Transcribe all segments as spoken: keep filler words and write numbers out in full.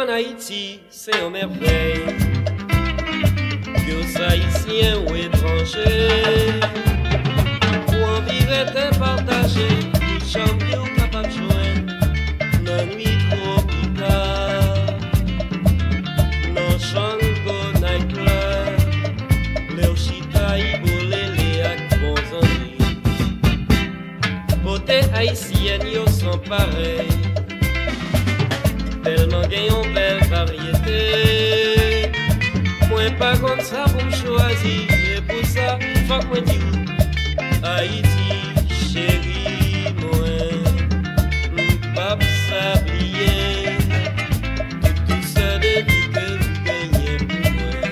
Ayiti se yon mèvèy. Ke w se Ayisyen ou etranje, ou anvi rete pataje tout chanm ke w kapab jwenn nan nuit tropikal, nan Shango Night Club, lè w chita ibolele ak bon zanmi. Bote ayisyèn yo san parèy. Tèlman gen yon bèl varyete. Mwen pa konn sa pou m chwazi. E pou sa, fòk mwen di w, Ayiti cheri mwen, m p ap sa bliye tout dousè de vi ke ou genyen pou mwen.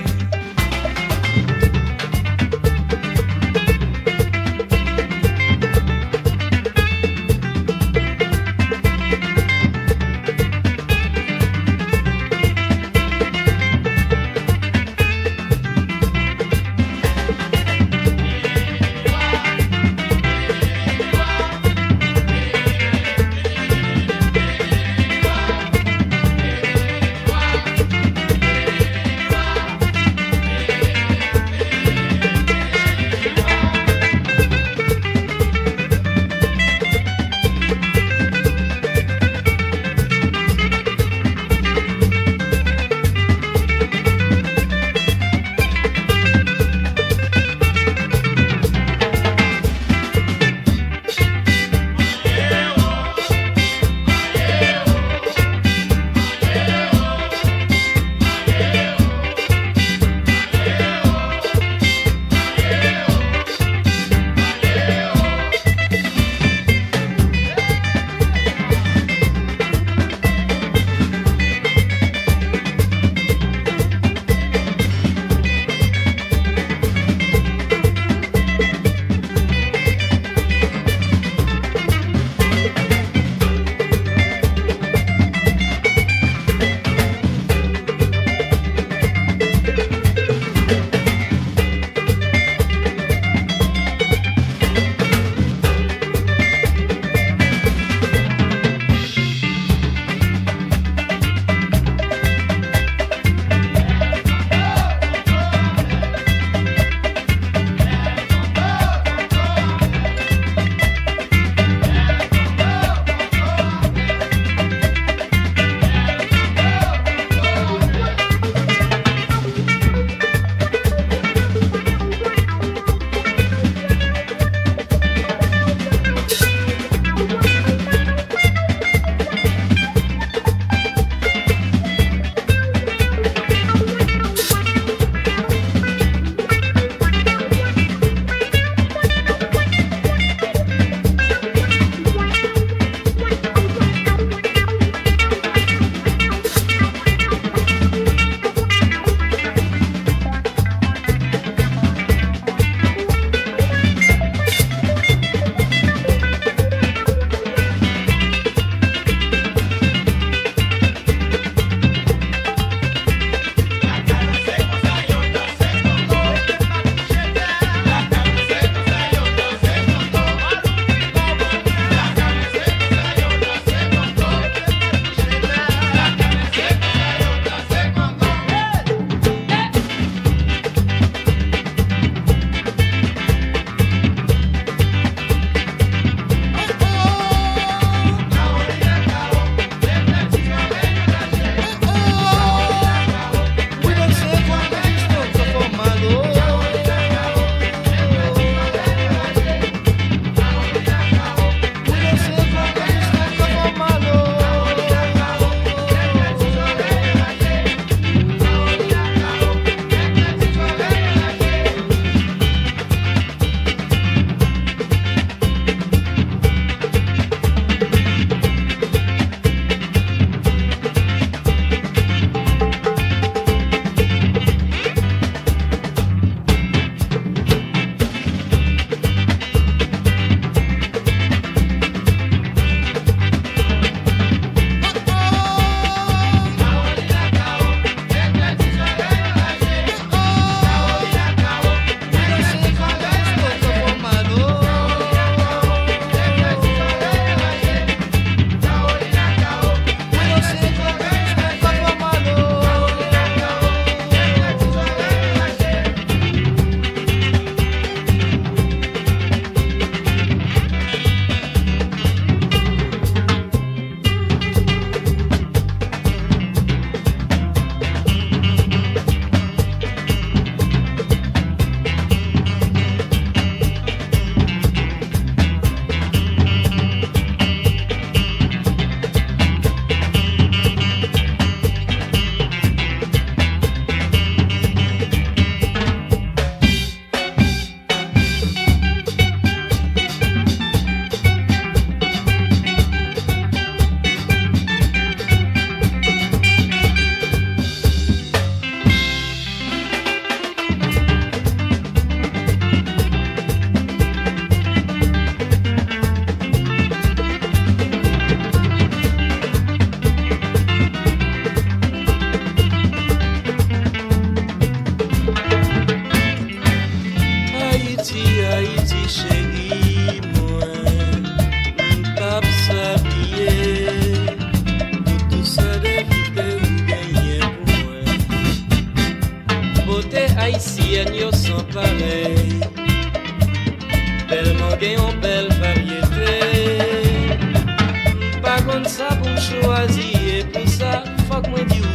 Fòk mwen di w,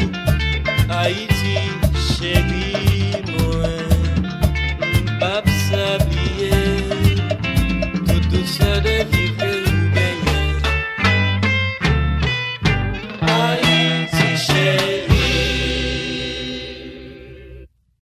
Ayiti cheri mwen, m p ap sa bliye tout dousè de vi